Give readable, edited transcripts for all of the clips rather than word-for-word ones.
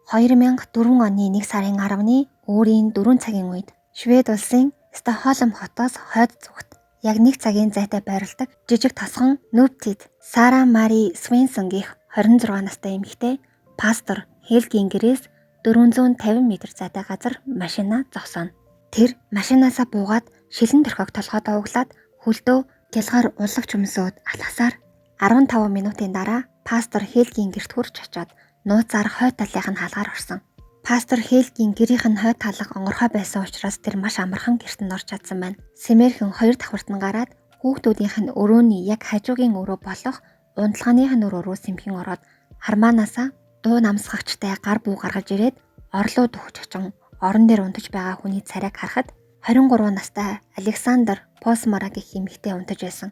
2004 оны 1 сарын 10-ны өөрийн 4 цагийн үед Швед улсын Стокгольм хотоос хойд зүгт яг 1 цагийн зайтай байрладаг жижиг тосгон Нүптид Сара Мари Свенсон гэх 26 настай эмэгтэй пастор Хелгийн гэрээс 450 м зайтай газар машина зогсооно. Тэр машинаасаа буугаад шилэн төрхөг толгойд углаад хөлдөө гялгар улагч өмсөөд алхасаар 15 минутын дараа пастор Хелгийн гэрт хүрч очоод нууцаар хойд талынх нь хаалгаар орсон. Пастор Хелгийн гэрийнх нь хойд талх онгорхой байсан учраас тэр маш амархан гэрт нь орж чадсан байна. Сэмэрхэн хоёр давхарт нь гараад хүүхдүүдийнх нь өрөөний яг хажуугийн өрөө болох унтлагыных нь өрөө рүү сэмхэн ороод хармаанаасаа дуу намсгагчтай гар буу гаргаж ирээд орлоо дөхөж очин орон дээр унтаж байгаа хүний царайг харахад 23 настай Александр Посмара гэх эмэгтэй унтаж байсан.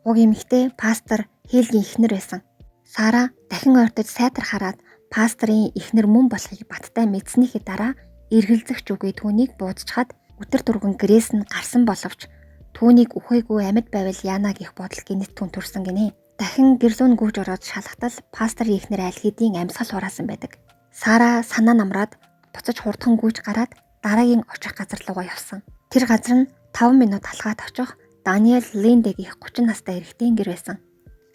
Уг эмэгтэй пастор Хелгийн эхнэр байсан. Сара дахин ойртож сайтар хараад пасторын эхнэр мөн болохыг баттай мэдснийхээ дараа эргэлзэх ч үгүй түүнийг буудчихад өтөр түргэн гэрээс нь гарсан боловч түүнийг үхээгүй амьд байвал яана гэх бодол гинэт түн төрсөн гинэ. Дахин гэрлүүн гүйж ороод шалгатал пасторын эхнэр аль хэдийн амьсгал хураасан байдаг. Сара санаа намраад буцаж хурдхан гүйж гараад дараагийн очих газар руугаа явсан. Тэр газар нь 5 минут алхаад очих Даниэл Линде гэх 30 настай эрэгтэйн гэр байсан.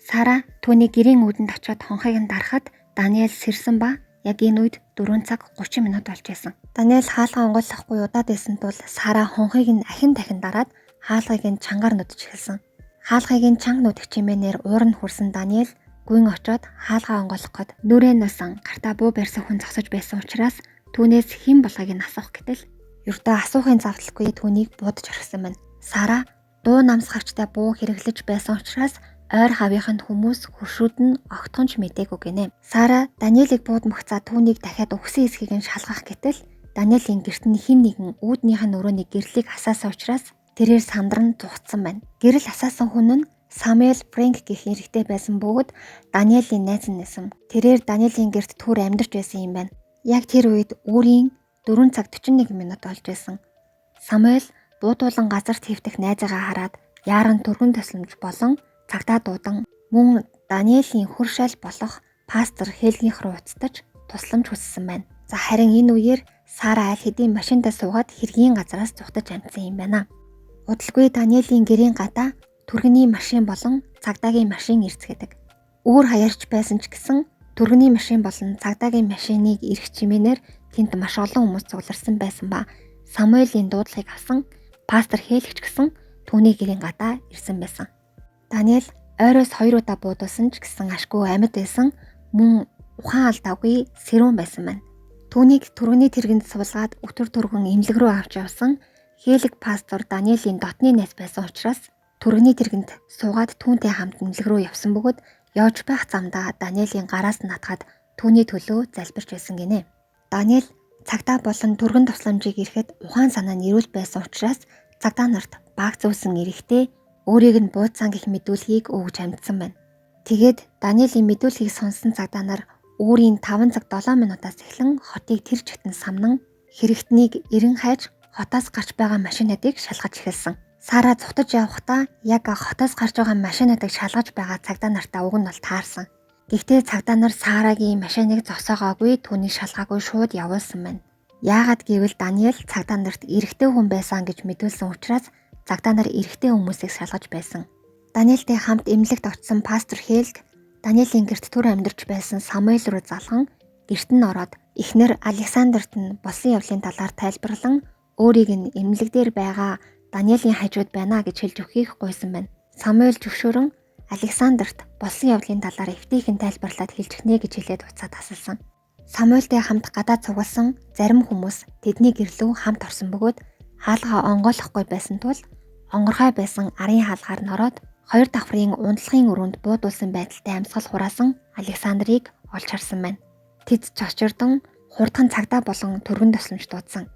Сара түүний гэрийн үүдэнд очиод хонхыг нь дарахад Даниэл сэрсэн ба яг энэ үед 4 цаг 30 минут болж байсан. Даниэл хаалгаа онгойлгохгүй удаад байсан тул Сара хонхыг нь ахин дахин дараад хаалгыг нь чангаар нүдэж эхэлсэн. Хаалгыг нь чанга нүдэх чимээнээр уур нь хүрсэн Даниэл гүйн очиод хаалгаа онгойлгох гээд нүрээ нуусан гартаа буу барьсан хүн зогсож байсан учраас түүнээс хэн болохыг нь асуух гэтэл ердөө асуухын завдалгүй түүнийг буудаж орхисон байна. Сара дуу намсгагчтай буу хэрэглэж байсан учраас ойр хавийнханд хүмүүс хөршүүд нь огтхон ч мдээгүй гинэ. Сара Даниэлийг буудмагцаа түүнийг дахиад үхсэн эсхийг нь шалгах гэтэл Даниэлийн гэрт нь хэн нэгэн үүднийх нь өрөөний гэрлийг асаасан учраас тэрээр сандран зугтсан байна. Гэрэл асаасан хүн нь Самуэль Фрэнк гэх эрэгтэй байсан бөгөөд Даниэлийн найз нь байсан. Тэрээр Даниэлийн гэрт түр амьдарч байсан юм байна. Яг тэр үед өөрийн 4 цаг 41 минут болж байсан. Самуэль буудуулан газарт хэвтэх найзыгаа хараад яаран түргэн тусламж болон цагдаа дуудан мөн Даниэлийн хөр шал болох пастор Хелгийнх рүү уцтаж тусламж хүссэн байна. За харин энэ үеэр Сара аль хэдийн машиндаа суугаад хэргийн газараас зугтаж амжсан юм байна. Удалгүй Даниэлийн гэрийн гадаа түргэний машин болон цагдаагийн машин ирцгээдэг. Өөр хаярч байсан ч гэсэн түргэний машин болон цагдаагийн машиныг ирэх чимээнээр тэнд маш олон хүмүүс цугларсан байсан ба Самуэлийн дуудлагыг авсан пастор Хелгч гэсэн түүний гэрийн гадаа ирсэн байсан. Даниэл ойроос 2 удаа буудуулсан ч гэсэн ашгүй амьд байсан мөн ухаан алдаагүй сэрүүн байсан байна. Түүнийг түргэний тэргэнд суулгаад өтөр түргэн эмнэлэг рүү авч явсан Хелэг пастор Даниэлийн дотны найз байсан учраас түргэний тэргэнд суугаад түүнтэй хамт эмнэлэг рүү явсан бөгөөд явж байх замдаа Даниэлийн гараас нь атгаад түүний төлөө залбирч байсан гинэ. Даниэл цагдаа болон түргэн тусламжийг ирэхэд ухаан санаа нь эрүүл байсан учраас цагдаа нарт баг зүүсэн эрэгтэй өөрийг нь бууцсан гэх мэдүүлгийг өгж амжсан байна. Тэгээд Даниэлийн мэдүүлгийг сонссон цагдаа нар өөрийн 5 цаг 7 минутаас эхлэн хотыг тэр чигтэн самнан хэрэгтнийг эрен хайж хотоос гарч байгаа машинуудыг шалгаж эхэлсэн. Сара зугтаж явахдаа яг хотоос гарч байгаа машинуудыг шалгаж байгаа цагдаа нартаа уг нь бол таарсан. Гэхдээ цагдаа нар Сарагийн машиныг зогсоогоогүй түүнийг шалгаагүй шууд явуулсан байна. Яагаад гэвэл Даниэл цагдаа нарт эрэгтэй хүн байсан гэж мэдүүлсэн учраас цагдаа нар эрэгтэй хүмүүсийг шалгаж байсан. Даниэлтэй хамт эмнэлэгт очсон пастор Хелг Даниэлийн гэрт түр амьдарч байсан Самуэль руу залган гэрт нь ороод эхнэр Александрт нь болсон явдлын талаар тайлбарлан өөрийг нь эмнэлэг дээр байгаа Даниэлийн хажууд байна гэж хэлж өгөхийг гуйсан байна. Самуэль зөвшөөрөн Александрт болсон явдлын талаар эвтэйхэн тайлбарлаад хэлж өгнө гэж хэлээд уцаа тасалсан. Самуэльтэй хамт гадаа цугласан зарим хүмүүс тэдний гэрлүү хамт орсон бөгөөд хаалгаа онгойлохгүй байсан тул онгорхой байсан арын хаалгаар нь ороод хоёр давхрын унтлагын өрөөнд буудуулсан байдалтай амьсгал хураасан Александрыг олж харсан байна. Тэд чочирдон хурдхан цагдаа болон түргэн тусламж дуудсан.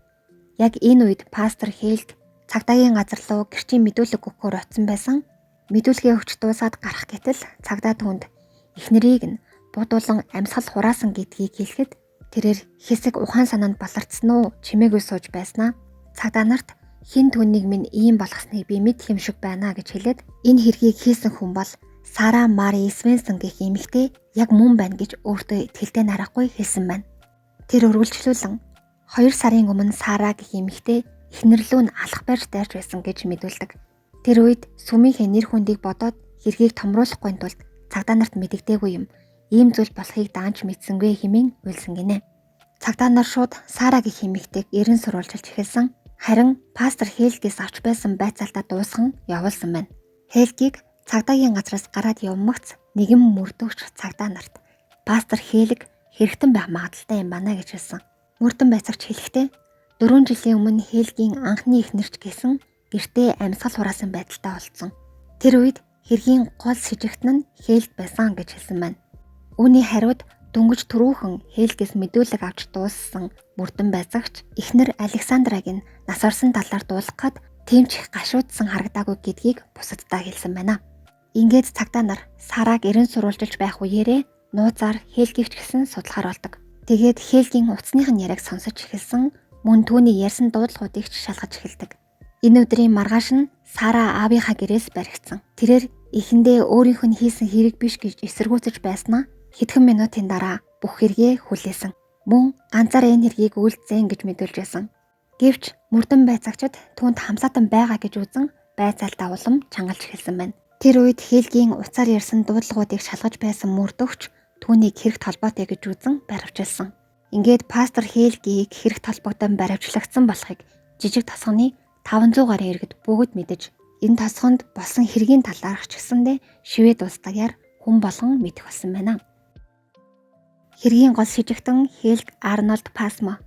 Яг энэ үед пастор Хелг цагдаагийн газар руу гэрчийн мэдүүлэг өгөхөөр очсон байсан. Мэдүүлгээ өгч дуусаад гарах гэтэл цагдаа түүнд эхнэрийг нь буудуулан амьсгал хураасан гэдгийг хэлэхэд тэрээр хэсэг ухаан санаанд баларцсан уу чимээгүй сууж байснаа цагдаа нарт хэн түүнийг минь ийм болгосныг би мэдэх юм шиг байна гэж хэлээд энэ хэргийг хийсэн хүн бол Сара Мари Свенсон гэх эмэгтэй яг мөн байна гэж өөртөө итгэлтэй нарахгүй хэлсэн байна. Тэр үргэлжлүүлэн 2 сарын өмнө Сара гэх эмэгтэй эхнэр лүү нь алах барьж дайрч байсан гэж мэдүүлдэг. Тэр үед сүмийнхээ нэр хүндийг бодоод хэргийг томруулахгүй тулд цагдаа нарт мэдэгдээгүй юм. Ийм зүйл болохыг даанч мэдсэнгүй хэмээн уйлсан гинэ. Цагдаа нар шууд Сара гэх эмэгтэйг эрен сурвалжилж эхэлсэн. Харин пастор Хелгээс авч байсан байцаалтаа дуусган явуулсан байна. Хелгийг цагдаагийн газраас гараад явмагц нэгэн мөрдөгч цагдаа нарт пастор Хелэг хэрэгтэн байх магадлалтай юм байна гэж хэлсэн. Мөрдөн байцаагч хэлэхдээ 4 жилийн өмнө Хелгийн анхны эхнэрч гэсэн гэртээ амьсгал хураасан байдалтай олдсон. Тэр үед хэргийн гол сэжигтэн нь Хелг байсан гэж хэлсэн байна. Үүний хариуд дөнгөж түрүүхэн Хелгээс мэдүүлэг авч дууссан мөрдөн байцаагч эхнэр Александраг нь нас орсон талаар дуулгахад тийм ч их гашуудсан харагдаагүй гэдгийг бусаддаа хэлсэн байна. Ингээд цагдаа нар Сараг эрен сурвалжилж байх үеэрээ нууцаар Хелгийг ч гэсэн судлахаар болдог. Тэгээд Хелгийн утасных нь яриаг сонсож эхэлсэн, мөн түүний ярьсан дуудлагуудыг ч шалгаж эхэлдэг. Энэ өдрийн маргааш нь Сара аавынхаа гэрээс баригдсан. Тэрээр эхэндээ өөрийнх нь хийсэн хэрэг биш гэж эсэргүүцэж байснаа хэдхэн минутын дараа бүх хэрэгээ хүлээсэн. Мөн ганцаараа энэ хэргийг үйлдсэн гэж мэдүүлж байсан. Гэвч мөрдөн байцаагчид түүнд хамсаатан байгаа гэж үзэн байцаалтаа улам чангалж эхэлсэн байна. Тэр үед Хелгийн утсаар ярьсан дуудлагуудыг шалгаж байсан мөрдөгч түүнийг хэрэгт холбоотой гэж үзэн баривчилсан. Ингээд пастор Хелгийг хэрэгт холбогдон баривчлагдсан болохыг жижиг тосгоны 500 гаруй иргэд бүгд мэдэж, энэ тосгонд болсон хэргийн талаарх ч гэсэндээ Швед улс даяар хүн болгон мэдэх болсон байна. Хэргийн гол шижигтэн Хелг Арнольд Пасмо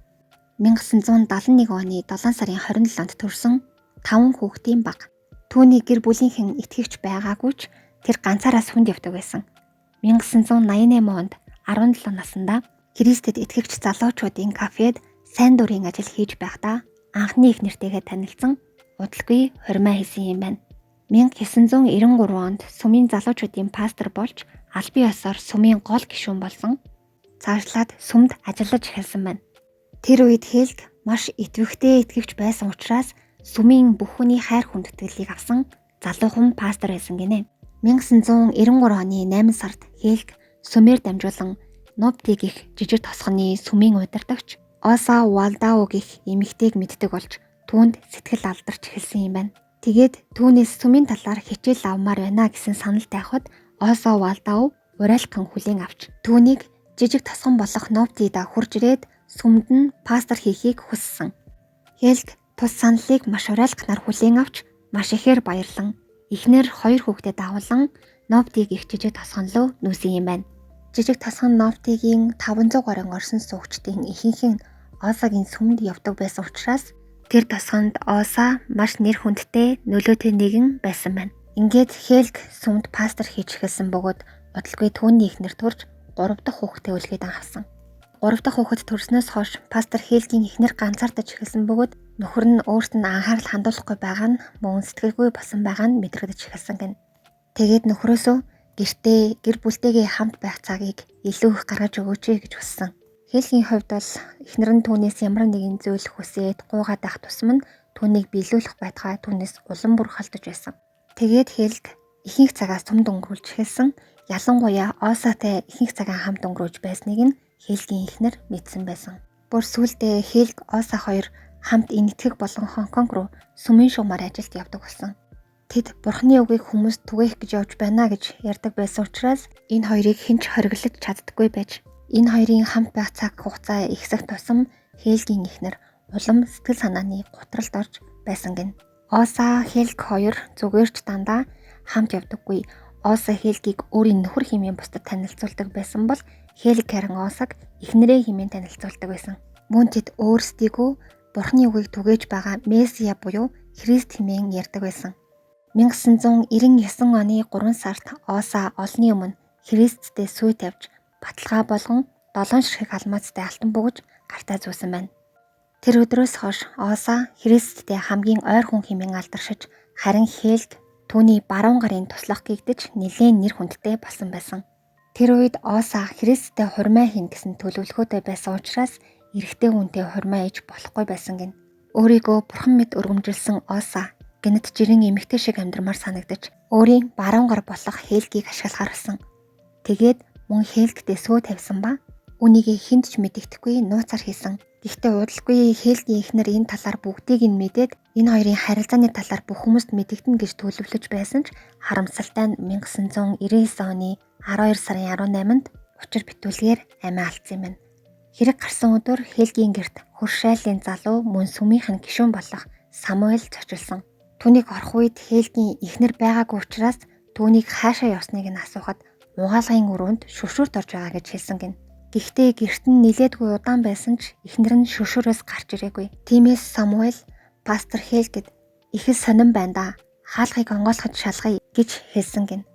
1971 оны 7 сарын 27-нд төрсэн 5 хүүхдийн баг. Түүний гэр бүлийнхэн итгэгч байгаагүй ч тэр ганцаараа сүмд явдаг байсан. 1988 онд 17 наснда Христэд итгэгч залуучуудын кафед сайн дурын ажил хийж байхдаа анхны их нэртэйгээ танилцсан, удалгүй хурмаа хийсэн юм байна. 1993 онд сүмийн залуучуудын пастор болж албан ёсоор сүмийн гол гишүүн болсон. Цаашлаад сүмд ажиллаж эхэлсэн байна. Тэр үед Хелг маш идэвхтэй итгэвч байсан учраас сүмийн бүх хүний хайр хүндэтгэлийг авсан залуухан пастор байсан гинэ. 1993 оны 8 сард Хелг сүмээр дамжуулан Нобти гэх жижиг тосгоны сүмийн удирдагч Оса Валдау гэх эмэгтэйг мэддэг болж түүнд сэтгэл алдарч эхэлсэн юм байна. Тэгээд түүнээс сүмийн талаар хичээл авмаар байна гэсэн санал тавихад Оса Валдау урайлхан хүлээн авч түүнийг жижиг тосгон болох Нобтида хурж ирээд сүмд нь пастор хийхийг хүссэн. Хелг тус саналыг маш урайлхнаар хүлээн авч маш ихээр баярлан эхнэр 2 хүүхдэд дагуулан Нобтиг их жижиг тосгон руу нүүсэн юм байна. Жижиг тосгон Нобтигийн 500 гаруй орсон суугчдын ихэнх нь Осагийн сүмд явдаг байсан учраас тэр тосгонд Оса маш нэр хүндтэй нөлөөтэй нэгэн байсан байна. Ингээд Хелг сүмд пастор хийж эхэлсэн бөгөөд удалгүй түүний эхнэр төрж 3 дахь хүүхдээ үлгээд авсан. 3 дахь хүүхэд төрснөөс хойш пастор Хелгийн эхнэр ганцаардаж эхэлсэн бөгөөд нөхөр нь өөрт нь анхаарал хандуулахгүй байгаа нь мөн сэтгэлгүй болсон байгаа нь мэдрэгдэж эхэлсэн гэнэ. Тэгээд нөхрөөсөө гэртээ гэр бүлтэйгээ хамт байх цагийг илүү их гаргаж өгөөч гэж хүссэн. Хелгийн хувьд бол эхнэр нь түүнээс ямар нэгэн зүйл хүсээд гуйгаад байх тусам нь түүнийг биелүүлэх байтугай түүнээс улам бүр холдож байсан. Тэгээд Хелг ихэнх цагаа сүмд өнгөрүүлж эхэлсэн. Ялангуяа Осатай ихэнх цагаа хамт өнгөрөөж байсныг нь Хелгийн эхнэр мэдсэн байсан. Бүр сүүлдээ Хелг Оса хоёр хамт Энэтхэг болон Хонконг руу сүмийн шугамар ажилд явдаг болсон. Тэд Бурхны үгийг хүмүүст түгээх гэж явж байна гэж ярьдаг байсан учраас энэ хоёрыг хэн ч хориглож чаддаггүй байж энэ хоёрын хамт байх цаг хугацаа ихсэх тусам Хелгийн эхнэр улам сэтгэл санааны гутралд орж байсан гэнэ. Оса Хелг хоёр зүгээр ч дандаа хамт явдаггүй. Оса Хелгийг өөрийн нөхөр хэмээн бусдад танилцуулдаг байсан бол Хелг харин Осаг эхнэрээ хэмээн танилцуулдаг байсан. Мөн тэд өөрсдийгөө Бурхны үгийг түгээж байгаа Месиа буюу Христ хэмээн ярьдаг байсан. 1999 оны 3 сард Оса олонний өмнө Христтэй сүй тавьж баталгаа болгон 7 ширхэг алмазтай алтан бөгж гартаа зүүсэн байна. Тэр өдрөөс хойш Оса Христтэй хамгийн ойр хүн хэмээн алдаршиж, харин Хелг түүний баруун гарын туслах гэгдэж нэлээн нэр хүндтэй болсон байсан. Тэр үед Оса Христтэй хурмаа хийн гэсэн төлөвлөгөөтэй байсан учраас эрэгтэй хүнтэй хурмаа иж болохгүй байсан гэнэ. Өөрийгөө бурхан мэд өргөмжилсөн Оса гэнэт жирийн эмэгтэй шиг амьдрмаар санагдаж өөрийн баруун гар болох Хелгийг ашиглахаар болсон. Тэгээд мөн Хелгтэй сүү тавьсан ба Үүнийг хүнд ч мэдэгдэхгүй нууцаар хийсэн. Гэхдээ удалгүй Хельгийн эхнэр энэ талаар бүгдийг нь мэдээд энэ хоёрын харилцааны талаар бүх хүмүүст мэдэгдэнэ гэж төлөвлөж байсан ч харамсалтай нь 1999 оны 12 сарын 18-нд учир битүүлгээр амиа алдсан юм байна. Хэрэг гарсан өдөр Хельгийн гэрт хөршайлын залуу мөн сүмийнх нь гишүүн болох Самуэль зочилсон. Түүнийг орох үед Хельгийн эхнэр байгаагүй учраас түүнийг хаашаа явсныг нь асуухад угаалгын өрөөнд шүршүрт орж байгаа гэж хэлсэн гэнэ. Гэхдээ гэрт нь нилээдгүй удаан байсан ч эхнэр нь шүршүрээс гарч ирээгүй. Тиймээс Самуэль пастор Хельгэд их л сонин байна да. Хаалгыг онгойлгоход шалгая гэж хэлсэн гэнэ.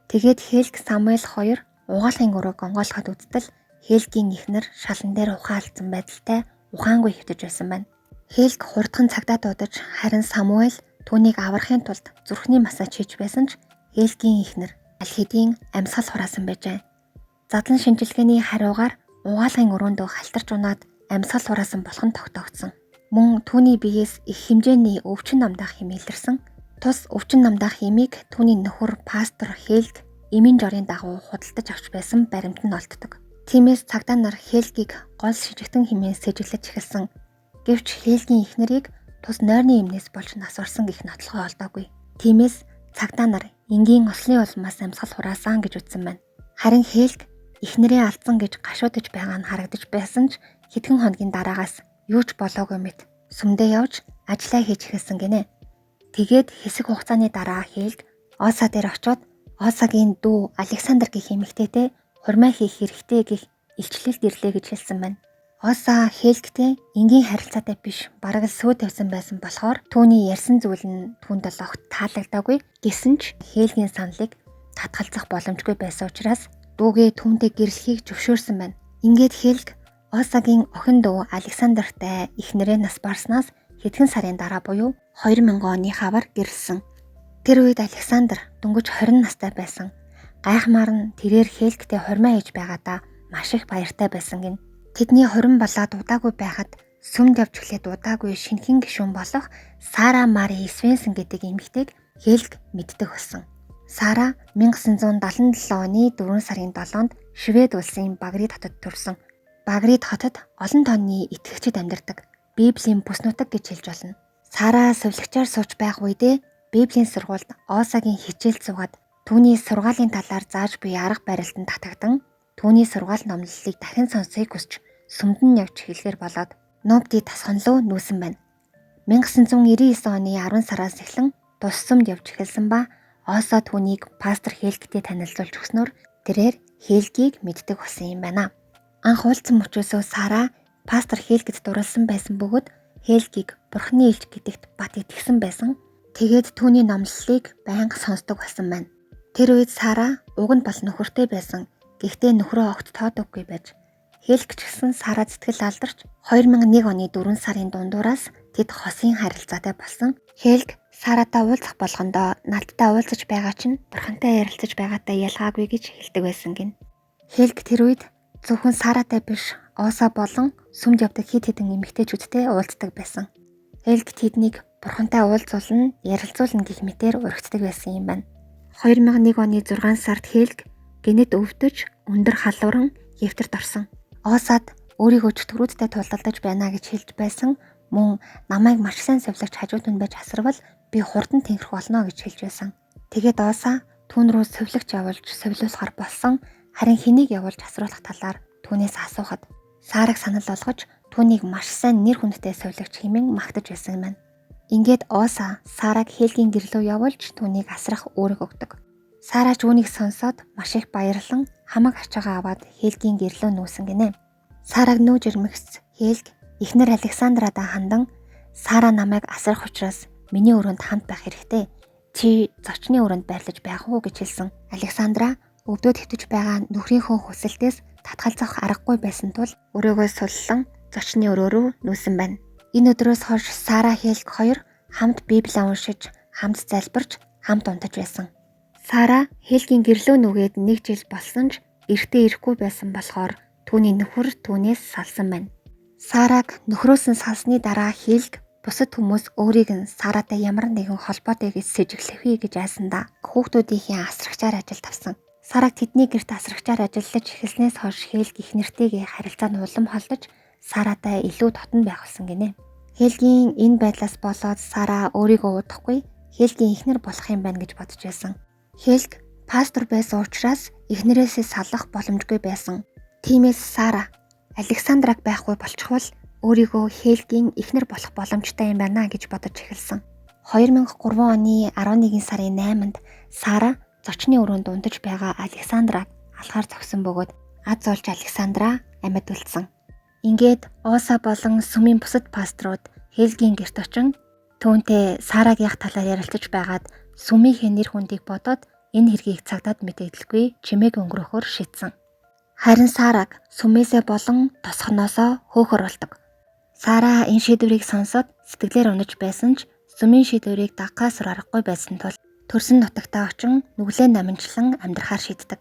Тэгээд Хельг Самуэль хоёр угаалгын өрөөг онгойлгоход үзтэл Хельгийн эхнэр шалан дээр ухаан алдсан байдалтай ухаангүй хэвтэж байсан байна. Хельг хурдхан цагдаа дуудаж харин Самуэль түүнийг аврахын тулд зүрхний массаж хийж байсан ч Хельгийн эхнэр аль хэдийн амьсгал хураасан байжээ. Задлан шинжилгээний хариугаар угаалгын өрөөндөө халтарч унаад амьсгал хураасан болох нь тогтоогдсон. Мөн түүний биеэс их хэмжээний өвчин намдаах хэмээн илэрсэн. Тус өвчин намдаах хэмийг түүний нөхөр пастор Хельг эмийн жорын дагуу худалдаж авч байсан баримт нь олддог. Тиймээс цагдаа нар Хельгийг гол шижигтэн хэмээн сэжиглэж эхэлсэн. Гэвч Хельгийн эхнэрийг тус нойрны эмнээс болж нас барсан гэх нотлохоо олдоогүй. Тиймээс цагдаа нар энгийн ослын улмаас амьсгал хураасан гэж үзсэн байна. Харин Хельг эхнэрээ алдсан гэж гашуудаж байгаа нь харагдаж байсан ч хэдхэн хоногийн дараагаас юу ч болоогүй мэт сүмдээ явж ажлаа хийж эхэлсэн гинэ. Тэгээд хэсэг хугацааны дараа Хельг Оса дээр очиод Осагийн дүү Александр гэх эмэгтэйтэй хурмаа хийх хэрэгтэй гэх илчлэлт ирлээ гэж хэлсэн байна. Оса Хельгтэй энгийн харилцаатай биш, бараг л сүү тавьсан байсан болохоор түүний ярьсан зүйл нь түүнд бол огт таалагдаагүй. Гэсэн ч Хельгийн саналыг татгалзах боломжгүй байсан учраас дүүгээ түүнтэй гэрлэхийг зөвшөөрсөн байна. Ингээд Хельг Осагийн охин дүү Александртай эхнэрээ нас барснаас хэдхэн сарын дараа буюу 2000 оны хавар гэрлэсэн. Тэр үед Александр дөнгөж 20 настай байсан. Гайхмаар нь тэрээр Хельгтэй хурмаа хийж байгаадаа маш их баяртай байсан гэнэ. Тэдний хурим болоод удаагүй байхад сүмд явж эхлээд удаагүй шинэхэн гишүүн болох Сара Мари Свенсон гэдэг эмэгтэйг Хельг мэддэг болсон. Сара 1977 оны 4 сарын 7-нд Швед улсын Багрид хотод төрсөн. Багрид хотод олон тонны итгэгчид амьдардаг. Библийн бүс нутаг гэж хэлж болно. Сара сувилагчаар сууж байх үедээ Библийн сургуульд Осагийн хичээл суугаад түүний сургаалын талаар зааж буй арга барилд нь татагдан түүний сургаал номлолыг дахин сонсохыг хүсч сүмд нь явж хэлэхээр болоод Нобди тасхан руу нүүсэн байна. 1999 оны 10 сараас эхлэн тус сүмд явж эхэлсэн ба Оса түүнийг пастор Хельгтэй танилцуулж өгснөөр тэрээр Хельгийг мэддэг болсон юм байна. Анх уулзсан мөчөөсөө Сара пастор Хельгэд дурлсан байсан бөгөөд Хельгийг Бурхны элч гэдэгт бат итгэсэн байсан. Тэгээд түүний номлолыг байнга сонсдог болсон байна. Тэр үед Сара уг нь бол нөхөртэй байсан. Гэхдээ нөхрөө огт тоодоггүй байж Хельг ч гэсэн Сара сэтгэл алдарч 2001 оны 4 сарын дундуураас тэд хосын харилцаатай болсон. Хельг Саратай уулзах болгондоо надтай уулзаж байгаа чинь бурхантай ярилцаж байгаатай ялгаагүй гэж хэлдэг байсан гэнэ. Хельг тэр үед зөвхөн Саратай биш, Оса болон сүмд явдаг хэд хэдэн эмэгтэйчүүдтэй уулздаг байсан. Хельг тэднийг бурхантай уулзуулна, ярилцуулна гэх мэтээр уригддаг байсан юм байна. 2001 оны 6 сард Хельг гэнэт өвдөж өндөр халууран хэвтэрт орсон. Осад өөрийгөө чөтгөрүүдтэй тулалдаж байна гэж хэлж байсан. Мөн намайг маш сайн сувилагч хажууд нь байж асарвал би хурдан тэнхрэх болно гэж хэлж байсан. Тэгээд Оса түүн рүү сувилагч явуулж сувилуулахар болсон. Харин хэнийг явуулж асруулах талаар түүнээс асуухад Сараг санал болгож түүнийг маш сайн нэр хүндтэй сувилагч хэмээн магтаж байсан юм байна. Ингээд Оса Сараг Хельгийн гэрлөө явуулж түүнийг асрах үүрэг өгдөг. Сара ч үүнийг сонсоод маш их баярлан хамаг ачаагаа аваад Хельгийн гэрлөө нүүсэн гинэ. Сараг нүүж ирмэгц Хельг эхнэр Александрадаа хандан Сара намайг асрах учраас миний өрөөнд хамт байх хэрэгтэй. Чи зочны өрөөнд байрлаж байх уу гэж хэлсэн. Александра өвдөөд хэвтэж байгаа нөхрийнхөө хүсэлтээс татгалзах аргагүй байсан тул өрөөгөө суллан зочны өрөө рүү нүүсэн байна. Энэ өдрөөс хойш Сара Хельг хоёр хамт Библийг уншиж, хамт залбирч, хамт унтаж байсан. Сара Хельгийн гэрлөө нүгээд нэг жил болсон ч эртээ ирэхгүй байсан болохоор түүний нөхөр түүнээс салсан байна. Сараг нөхрөөс нь салсны дараа Хельг бусад хүмүүс өөрийг нь Саратай ямар нэгэн холбоотой гэж сэжиглэхүй гэж айсандаа хүүхдүүдийнхээ асрагчаар ажилд авсан. Сараг тэдний гэрт асрагчаар ажиллаж эхэлснээс хойш Хелг эхнэртэйгээ харилцаа нь улам холдож, Саратай илүү дотн байх болсон гинэ. Хелгийн энэ байдлаас болоод Сара өөрийгөө удахгүй Хелгийн эхнэр болох юм байна гэж бодож байсан. Хелг пастор байсан учраас эхнэрээсээ салах боломжгүй байсан. Тиймээс Сара Александраг байхгүй болчихвол өөрийгөө Хелгийн эхнэр болох боломжтой юм байна гэж бодож эхэлсэн. 2003 оны 11 сарын 8-нд Сара зочны өрөөнд унтаж байгаа Александраг алхаар зогсон бөгөөд аз олж Александра амьд үлдсэн. Ингээд Оса болон сүмийн бусад пасторууд Хелгийн гэрт очин түүнтэй Сарагийнх талаар ярилцаж байгаад сүмийнхээ нэр хүндийг бодоод энэ хэргийг цагдаад мэдэгдэлгүй чимээг өнгөрөөхөөр шийдсэн. Харин Сараг сүмээсээ болон тосгоноосоо хөөхөр болдог. Сара энэ шийдвэрийг сонсоод сэтгэлээр унаж байсан ч сүмийн шийдвэрийг дагахаас аргагүй байсан тул төрсөн нутагтаа очин нүглээ наманчлан амьдрахаар шийддэг.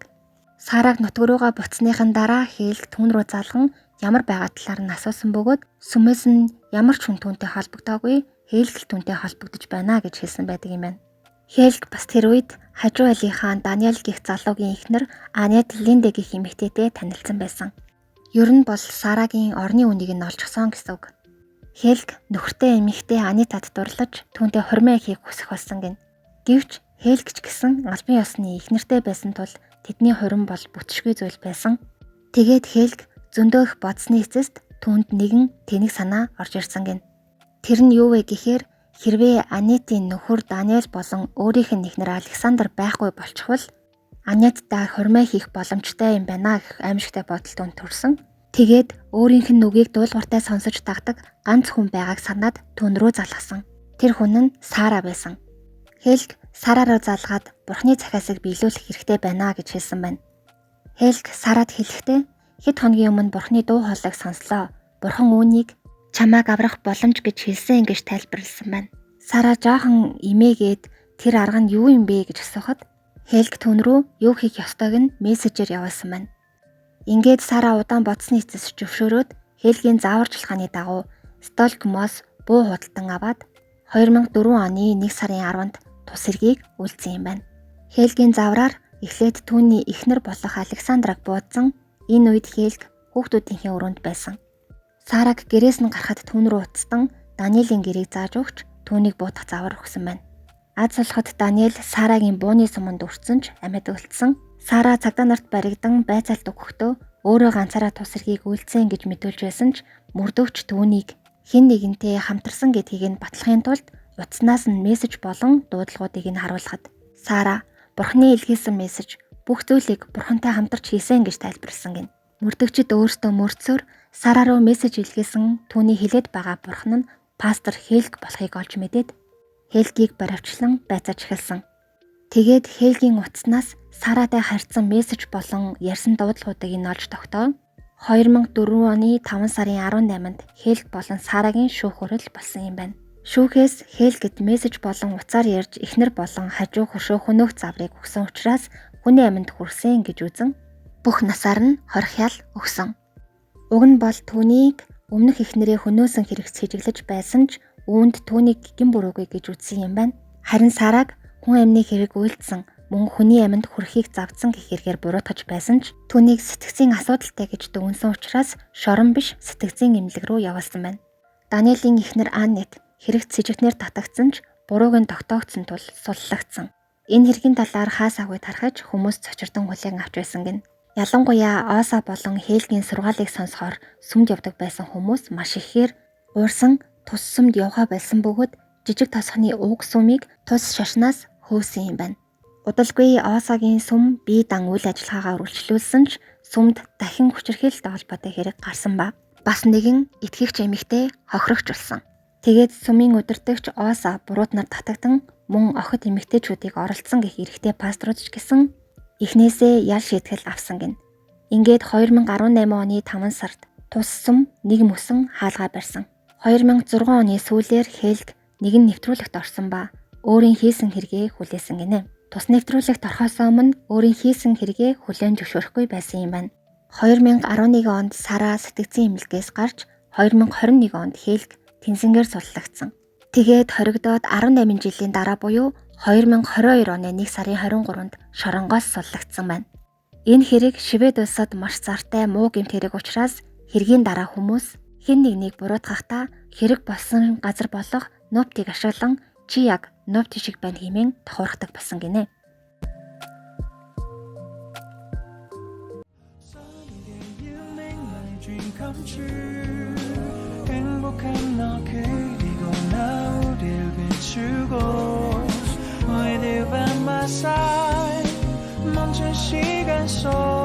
Сараг нутаг руугаа буцсныхан дараа Хелг түүн рүү залган ямар байгаа талаар нь асуусан бөгөөд сүмээс нь ямар ч хүн түүнтэй холбогдоогүй, Хелг л түүнтэй холбогдож байна гэж хэлсэн байдаг юм байна. Хелг бас тэр үед хажуу айлынхаа Даниэл гэх залуугийн эхнэр Анет Линде гэх эмэгтэйтэй танилцсан байсан. Ер нь бол Сарагийн орны үнийг нь олчихсон гэсэн үг. Хелг нөхөртэй эмэгтэй Анитад дурлаж түүнтэй хормой хийх хүсэх болсон гин. Гэвч Хелг ч гэсэн албан ёсны эхнэртэй байсан тул тэдний хурим бол бүтшгүй зүйл байсан. Тэгээд Хелг зөндөө их бодсны эцэст түүнд нэгэн тэнэг санаа орж ирсэн гин. Тэр нь юу вэ гэхээр хэрвээ Анитын нөхөр Даниэл болон өөрийнх нь эхнэр Александр байхгүй болчихвол Аниттай хормой хийх боломжтой юм байна гэх аимшигтай бодол түүнд төрсөн. Тэгээд өөрийнх нь нүгийг дуулууртай сонсож дагдаг ганц хүн байгааг санаад түүн рүү залгасан. Тэр хүн нь Сара байсан. Хелг Сара руу залгаад Бурхны захиасыг биелүүлэх хэрэгтэй байна гэж хэлсэн байна. Хелг Сарад хэлэхдээ хэд хоногийн өмнө Бурхны дуу хоолойг сонслоо. Бурхан үүнийг чамааг аврах боломж гэж хэлсэн гэж тайлбарласан байна. Сара жоохон имээгээд тэр арга нь юу юм бэ гэж асуухад Хелг түүн рүү юу хийх ёстойг нь мессежээр явуулсан байна. Ингээд Сара удаан бодсны эцэс зөвшөөрөөд Хелгийн зааварчилгааны дагуу Стокгольмоос буу худалдан аваад 2004 оны 1 сарын 10-нд тус хэргийг үйлдсэн юм байна. Хелгийн завраар эхлээд түүний эхнэр болох Александраг буудсан. Энэ үед Хелг хүүхдүүдийнхээ өрөөнд байсан. Сараг гэрээс нь гарахад түүн рүү уцтан Даниэлийн гэрийг зааж өгч түүнийг буудах завар өгсөн байна. Аз сулхад Даниэл Сарагийн бууны суманд өртсөн ч амьд үлдсэн. Сара цагдаа нарт баригдан байцаалт өгөхдөө өөрөө ганцаараа тус хэргийг үйлдсэн гэж мэдүүлж байсан ч мөрдөгч түүнийг хэн нэгэнтэй хамтарсан гэдгийг нь батлахын тулд утаснаас нь мессеж болон дуудлагуудыг нь харуулхад Сара Бурхны илгээсэн мессеж бүх зүйлийг Бурхантай хамтарч хийсэн гэж тайлбарласан гин. Мөрдөгчд өөрсдөө мөрдсөөр Сара руу мессеж илгээсэн түүний хэлээд байгаа Бурхан нь пастор Хелг болохыг олж мэдээд Хелгийг баривчлан байцааж эхэлсэн. Тэгээд Хелгийн утаснаас Саратай харьцсан мессеж болон ярьсан дуудлагуудыг нь олж тогтоов. 2004 оны 5 сарын 18-нд Хелг болон Сарагийн шүүх хурал болсон юм байна. Шүүхээс Хелгэд мессеж болон утсаар ярьж эхнэр болон хажуу хөршөө хөнөөх заврыг өгсөн учраас хүний амьд хүрсэн гэж үзэн бүх насаар нь хорих ял өгсөн. Уг нь бол түүнийг өмнөх эхнэрээ хөнөөсөн хэрэг сэжиглэж байсан ч үүнд түүнийг гэм буруугүй гэж үзсэн юм байна. Харин Сараг хүн амны хэрэг үйлдсэн мөн хүний амьд хүрэхийг завдсан гэх хэрэгээр буруутгаж байсан ч түүнийг сэтгцийн асуудалтай гэж дүгнсэн учраас шорон биш сэтгцийн эмнэлэг рүү явуулсан байна. Даниэлийн эхнэр Аннет хэрэгт сэжигтнэр татагдсан ч бурууг нь тогтоогдсон тул суллагдсан. Энэ хэргийн талаар хаасаагүй тархаж хүмүүс цочирдон хүлээн авч байсан гин. Ялангуяа Оса болон Хелгийн сургаалыг сонсохоор сүмд явдаг байсан хүмүүс маш ихээр уурсан тус сүмд явхаа болсон бөгөөд жижиг тосхны уг сүмийг тус шашнаас хөөсөн юм байна. Удалгүй Осагийн сүм бие дан үйл ажиллагаагаа үргэлжлүүлсэн ч сүмд дахин хүчирхийлэлтэй холбоотой хэрэг гарсан ба. Бас нэгэн итгэгч эмэгтэй хохирогч болсон. Тэгээд сүмийн удирдагч Оса буруутнаар татагдан мөн охид эмэгтэйчүүдийг оролцсон гэх эрэгтэй пасторууд ч гэсэн эхнээсээ ял шийтгэл авсан гин. Ингээд 2018 оны 5 сард тус сүм нэг мөсөн хаалгаа барьсан. 2006 оны сүүлээр Хелг нэгэн нэвтрүүлэгт орсон ба өөрийн хийсэн хэрэгээ хүлээсэн гинэ. Тус нэвтрүүлэгт орохоос өмнө өөрийн хийсэн хэрэгээ хүлээн зөвшөөрөхгүй байсан юм байна. 2011 онд Сара сэтгцийн эмнэлгээс гарч 2021 онд Хелг тэнсэнгээр суллагдсан. Тэгээд хоригдоод 18 жилийн дараа буюу 2022 оны 1 сарын 23-нд шоронгоос суллагдсан байна. Энэ хэрэг Швед улсад маш зартай муу гэмт хэрэг учраас хэргийн дараа хүмүүс хэн нэгнийг буруутгахдаа хэрэг болсон газар болох Нуптиг ашиглан чи яг Нупти шиг байна хэмээн тохиорхдог болсон гинэ. You make my dream come true. 행복한 너 그리고 나 우릴 비추고 With you by my side 멈춘 시간 속.